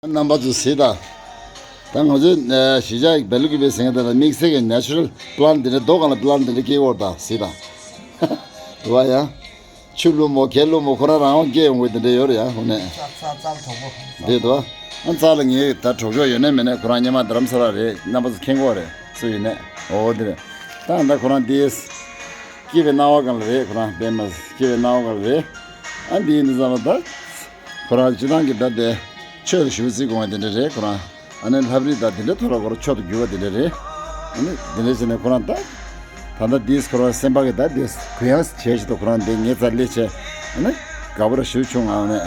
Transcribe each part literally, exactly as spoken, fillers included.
རྣམ་པ་ཚོ་གཟིགས་དང་། ད་ང་ཚོའི་གཞིས་ཆགས་སྦེལ་ཀོབ་པའི་ཟེར་མཁན་དེ་ལ་དམིགས་བསལ་གྱི་ནེ་ཆུ་རལ་པི་ལན་དེ་འདྲ་རྡོ་སྒང་ལ་པི་ལན་དེ་འདྲ་སྐྱེ་ཡོད་ད་གཟིགས་དང་། དུ་བ་ཡ། ཆུ་བླུག་མོ་གད་བླུག་མོ་ཁོ་རང་རང་དབང་སྐྱེ་ཡོང་གི་དེ་འདྲ་ཡོད་རེད་ཡ་ཧོ་ནས། རྩ་རྩ་རྩ་གྲོགས་པོ། དེ་དུ་བ། ཨ་རྩ་ལ་ངའི་ད་གྲོགས་མཆོག་ཡོད་ནས་མེད་ནས་ཁོ་རང་སྔོན་མ་རྡ་རམ་ས་ལ་རེད། རྣམ་པ་ཚོ་མཁྱེན་གྱི་ཡོད་རེད་སུ་ཡིན་ནས་འོ་དེ་རེད། ད་ད་ཁོ་རང་དེ། སྐྱིད་པའི་སྣང་བ་སྒང་ལ་རེད་ཁོ་རང་དཔེ་མ་སྐྱིད་པའི་སྣང་བ་སྒང་ལ་རེད། ཨ་འདི་ཡིན་དུས་ཙམ་པ་ད། ཁོ་རང་སྤྱི་བཏང་གི་ད་དེ། ཆོས་ལ་ཞུ་རྩིས་དགོངས་པ་དེ་འདྲ་རེད་ཁོ་རང་། ཨ་ནི་ལྷ་བྲིས་དང་དེ་འདྲ་ཐོག་ལ་ཁོ་རང་མཆོག་ཏུ་གྱུར་པ་དེ་འདྲ་རེད། ཨ་ནི་དེ་འདྲ་བྱས་ནས་ཁོ་རང་ད། ད་ལྟ་དེས་ཁོ་རང་སེམས་པ་གི་ད་དེས་གུ་ཡངས་བྱས་ཤིག་ཏུ་ཁོ་རང་དེ་ངའི་རྩར་སླེབས་བྱས། ཨ་ནི། དགའ་པོ་ར་ཞུ་བྱུང་ང་ཨ་ནི།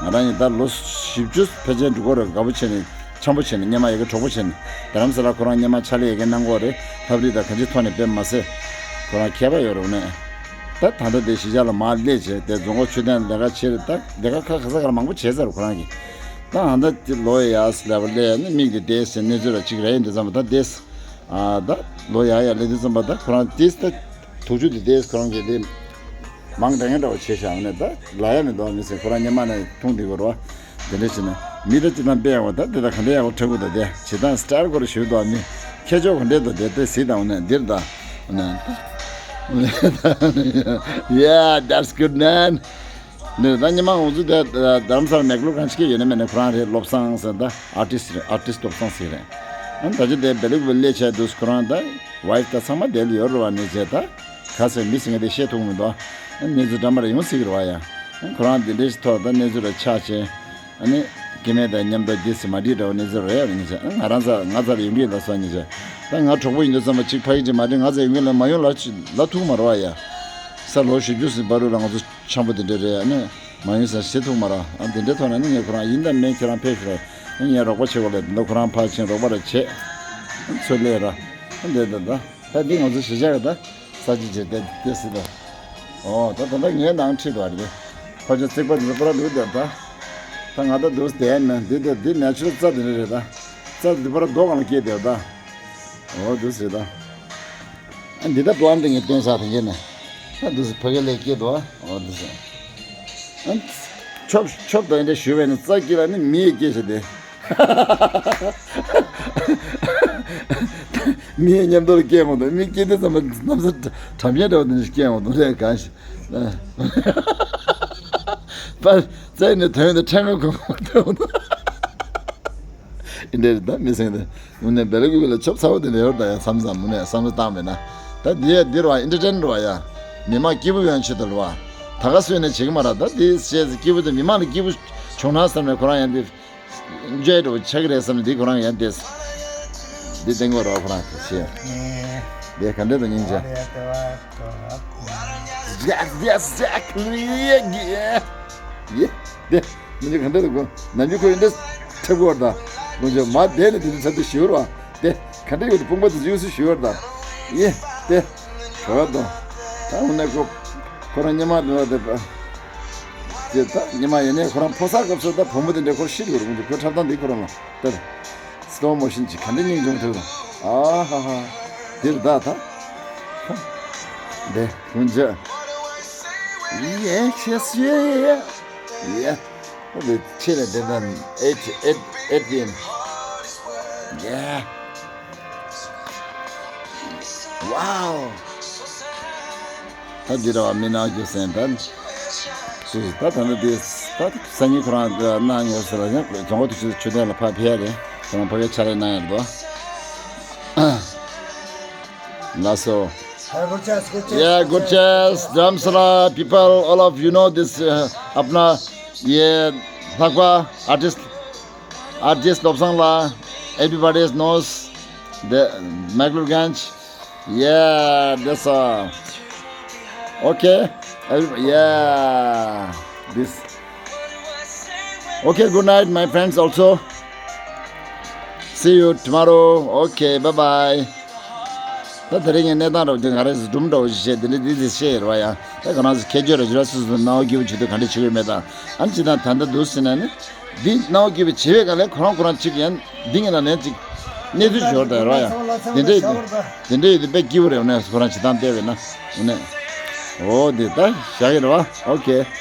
ང་རང་ཡིན་ད་ལོ་བཞི་བཅུ་ཕལ་ཆེར་འགྲོ་གི་རེད་དགའ་པོ་བྱས་ནས་འཆམ་པོ་བྱས་ནས་སྔོན་མ་ཡ་གི་གྲོགས་པོ་བྱས་ནས་རྡ་རམ་ས་ལ་ཁོ་རང་སྔོན་མ་ཕྱག་ལས་ཡ་གི་གནང་གི་ཡོད་རེད། ལྷ་བྲིས་དང་གང་ཅིའི་ཐོག་ནས་དཔེ་མ་ཟད། ཁོ་རང་མཁས་པ་ཡོད་རེད་ཨ་ནི། ད་ད་ལྟ་དེ་གཞིས་ཆགས་ལ་མར་སླེབས་བྱས་དེ་རྫོང་ཁོག་མཆོད་རྟེན་ལས་ཀ་བྱས་རེད་ད་ལས་ཀ་ཁ་ཁ་ས་ཁ་ལ་མང་པོ་བྱས་ཚར་རེད་ཁོ་རང་གིས། ད་ཨ་ད་ལོ་ཡ་ཡ་སི་ལ་བ་ལས་ནི་མིག་དེ་བསྡད་ཟེར་གནས་ཚུལ་ལ་གཅིག་རེད་ཡིན་དུས་ཙམ་པ་ད་བསྡད། ཨ་ད་ལོ་ཡ་ཡ་ལས་དུས་ཙམ་པ་ད་ཁོ་རང་བསྡད་ད་དུག་ཆུ་དེ་བསྡད་ཁོ་རང་གིས་དེ་མང་དྲགས་ངན་འདྲ་བ་བྱས་བཞག་ནས་ད་ལ་ཡ་མི་འདུག་མི་ཟེར་ཁོ་རང་སྔོན་མ་ནས་འཐུང་བསྡད་དགོས་རེད་བ། དེ་འདྲ་བྱས་ན་མི་ད་ཅི་ད་དཔེ་ཡག་པོ་ད་དེ་ད་ག་འདྲ་ཡག་པོ་འཁྲབ་དགོས་ད་དེ་བྱེད་སྟངས་སི་ཊལ་སྐོར་ཞུ་དོ་མི་ཁྱད་ཆོས་ག་འདྲས་འདུག་དེ་དེ་གཟིགས་དང་འོ་ནས་འདིར་ད་འོ་ནས། Yeah, that's good, man. འདི་ད་ཉི་མ་འོང་ཚུལ་དེ་རྡ་རམ་ས་ལ་མེག་ལོར་གང་ཅི་ཡོད་ན་མེད་ན་ཁོ་རང་རེད་བློ་བཟང་ཟེར་ད་ཨར་ཊིསི་རེད་ཨར་ཊིསི་བློ་བཟང་ཟེར་རེད། ཨ་ད་ཅི་དེ་བེ་ལུག་བེ་ལེ་ཆ་དུས་ཁོ་རང་ད་ཝའིཕ་ད་ཚང་མ་དེ་ལ་ཡོད་རེད་བ་ནི་བྱས་ད་ག་ཟེར་མི་ཟེར་མཁན་དེ་བཤད་ཐུབ་མི་འདུག་ཨ་གནས་ཚུལ་འདྲ་མ་རེ་ཡོང་སྲིད་ཀྱི་རེད་བ་ཡ། ཨ་ཁོ་རང་དེ་འདྲའི་ཐོག་ད་གནས་ཚུལ་ལ་ཆགས་བྱས། ཨ་ནི། སྐྱེ་དམན་དང་མཉམ་དུ་འདི་ཟེར་མ་འགྲིག་འདྲ་བོ་གནས་ཚུལ་རེད་ཨ་ནི་བྱས་ཨ་ང་རང་ཚ་ང་ཚ་ལ་ཡོང་གི་ཡིན་ད་སོ་ནི་བྱས། ད་ང་གྲོགས་པོ་ཡིན་དུས་ཙམ་པ་གཅིག་ཕ་གི་ཅིག་མ་འགྲིག་ང་ཚ་ཡོང་གི་ལ་མ་ཡོང་ལ་ལ་ཐུག་མ་རེད་བ་ཡ། ས་ལོ་བཞི་བཅུ་ཟིན་བར་དུ་ལ་ང་ཚོ་འཆམ་པོ་དེ་འདྲ་རེད་ཨ་ནི། མ་ཡོང་ཟེར་ཟེར་ཐུབ་མ་རེད་ཨ་དེ་འདྲའི་ཐོག་ནས་ནི་ངས་ཁོ་རང་ཡིན་དང་མིན་ཁྱེད་རང་ཕེབས་ཤིག་རེད། ཨ་ངས་རོགས་པ་བྱེད་དགོས་ལ་དེ་འདྲ་ཁོ་རང་ཕར་ཕྱིན་རོགས་པ་ར་བྱེད། ཚོད་ལས་ར། ཨ་འདྲ་ད་ད། ད་འདི་ང་ཚོ་གཞིས་ཆགས་ད། ས་ཅི་ཅི་དེ་དེ་སྲིད་ད། ཨོ་ད་ད་ད་ངའི་ནང་ཁྲིད་དོ་རེད། ཁོ་ཚོ་རྩིག་པ་འདི་ཚོ་པར་འདུག་དེ་ད། ད་ང་ད་འདུག་དེ་ནི་འདི་དེ་འདི་ནེ་ཆུ་རལ་རྩྭ་དེ་འདྲ་རེད་ད། རྩྭ་འདི་པར་རྡོ་སྒང་ལ་སྐྱེས་དེ་ད། ཨོ་འདུག་ཟེར་ད། ཨ་འདི་ད་པི་ལན་དེ་ངས་བསྟན་ས་དེ་གས་ནས། ད་འདུག་ཟེར་ཕ་གི་ལས་སྐྱེས་དོ། ཨོ་འདུག་ཟེར། ཨ་ཆོབ་ཆོབ་ད་འདྲ་ཞུ་བས་ནི་རྩྭ་སྐྱེས་ལ་ནི་མི་ཡི་སྐྱེས་ཤི་དེ། མི་ཡི་མཉམ་དུ་སྐྱེས་འོང་དང་མི་སྐྱེས་དུས་ཙམ་པ་གནམ་ས་གྲམ་ཡན་འདྲ་བ་དེ་འདྲ་སྐྱེས་འོང་དང་ལས་གང་ཞིག་པར་རྩྭ་ནས་ཐོན་ཏེ་ཕྲེང་བ་གོན་གོན་ཐོན་འོང་དང་། ཨིན་འདྲ་རེད་ད་མི་སེང་དེ་དངོས་གནས་བེ་ལ་ཀུ་བེ་ལ་ཆོབ་ཚ་བོ་དེ་འདྲ་ཡོད་ད་ཡང་བསམ་བསམ་མུ་ནས་བསམ་བློ་བཏང་བས་ན་ད་འདི་ཡ་འདིར་བ་ཨིན་ཊར་ཊེན་ར་བ་ཡ་མི་མང་སྐྱིད་པོ་ཡོང་ཆེད་དུ་ར་བ་ད་ག་སུས་ནས་བྱེད་ཀྱི་མ་ར་ད་འདི་བཤད་ཚེ་སྐྱིད་པོ་དེ་མི་མང་ལ་སྐྱིད་པོ་བྱུང་ན་བསམ་ནས་ཁོ་རང་ཡང་འདི། འཇའ་འདྲ་བོ་ཆགས་ཀྱི་རེད་བསམ་ནས་འདི་ཁོ་རང་ཡང་བལྟས། འདི་བསྟན་དགོས་རོགས་ཁོ་རང་གི་ཆེ། འདི་ག་འདྲ་དང་སྙིང་རྗེ། Yes, yes, exactly. ཡེ། འདི་མི་འདི་ག་འདྲ་དང་གོ་ནམ་རྒྱུན་ཁོ་ཡིན་འདྲ་ཐེབས་དགོས་ར་ད། ལོ་འཇོག་མ་བསྡད་ནས་འདི་འདྲ་ཚ་འདི་ཞུ་ར་བ། དེ་ག་འདྲ་ཡོད་དེ་དཔུང་པ་དེ་ཡོད་སུ་ཞུ་ར་ད། ཡེ། དེ། ག་བ་དང་། ད་འོ་ནས་ཁོ་ཁོ་རང་སྔོན་མ་འདི་བ་དེ་པ། དེ་ད་ཉི་མ་ཡིན་ནའི་ཁོ་རང་ཕོ་གསར་སྐབས་སུ་ད་བུ་མོ་དེ་འདྲ་ཁོར་ཤི་འགྲོ་རུང་ཁོའི་འཁྲབ་སྟངས་འདི་ཁོ་རང་ལ་ལྟར། སི་ལོ་མོ་ཤིན་གྱིས་ག་འདྲ་སྙིང་རྗེ་མོ་འཁྲབ་དང་། ཨ་ཧ་ཧ། འདིར་ད་ད། འདི་ཁོང་ཅག Yes, yes, yeah, yeah, yeah. འདི་ཆེ་ལ་དེ་ད་eight, eight, eight p.m. Yeah. Wow. ད་འདི་ར་བ་མི་ནག་རྒྱུ་སེམས་ད། སུ་ད་ད་ནི་དེ་ད་སང་ཉིན་ཁོ་རང་གནང་ཡོད་ཟེར་ལ་ཡང་རྫོང་ཁ་དུ་ཆུ་ཆུ་ཐོན་ལ་ཕ་ཕེ་རེད། ཁོ་རང་ཕ་གི་ཆ་རེ་གནང་ཡོད་དོ། ལགས་སོ། Hey, good chance, good chance. Yeah, good chance. Dharamsala people, all of you know this, uh, अपना ये थकवा artist, artist Lobsang La, everybody knows the मैकलुरगंज. Yeah, that's uh, okay. Every- yeah, this. Okay, good night, my friends. Also, see you tomorrow. Okay, bye bye. ད་དེ་རིང་གི་གནས་སྟངས་འདྲ་བོ་དེ་ག་རེ་ཟེར་སྒྲུང་འདྲ་བོ་ཞིག་བཤད་དེ་ནི་འདི་ཟེར་བཤད་ཡོད་རེད་བ་ཡ། ད་ག་རང་ཚོ་ཁྱད་ཆོས་རེ་ཅོ་ར་སོ་སོ་སྣང་བ་སྐྱིད་པོ་བྱེད་དུས་ག་འདྲ་བྱེད་ཀྱི་ཡོད་མེད་དང་ཨ་ནི་ཅི་དང་ད་ལྟ་འདུག་ཟེར་ན་ནི། འདི་སྣང་བ་སྐྱིད་པོ་བྱེད་པའི་སྒང་ལས་ཁོ་རང་ཁོ་རང་གཅིག་ཡང་འདི་ངེད་ལ་ནས་གཅིག་གནས་ཚུལ་འབྱོར་དང་ར་ཡ། དེ་འདྲ་ཡོད་དུས་དེ་འདྲ་ཡོད་དུས་དཔེ་སྐྱིད་པོ་རེད་འོ་ནས་ཁོ་རང་བྱེད་སྟངས་བལྟས་པས་ན་འོ་ནས། འོ་འདི་ད་བཞག་གི་རེད་བ། ཨོ་ཀེ།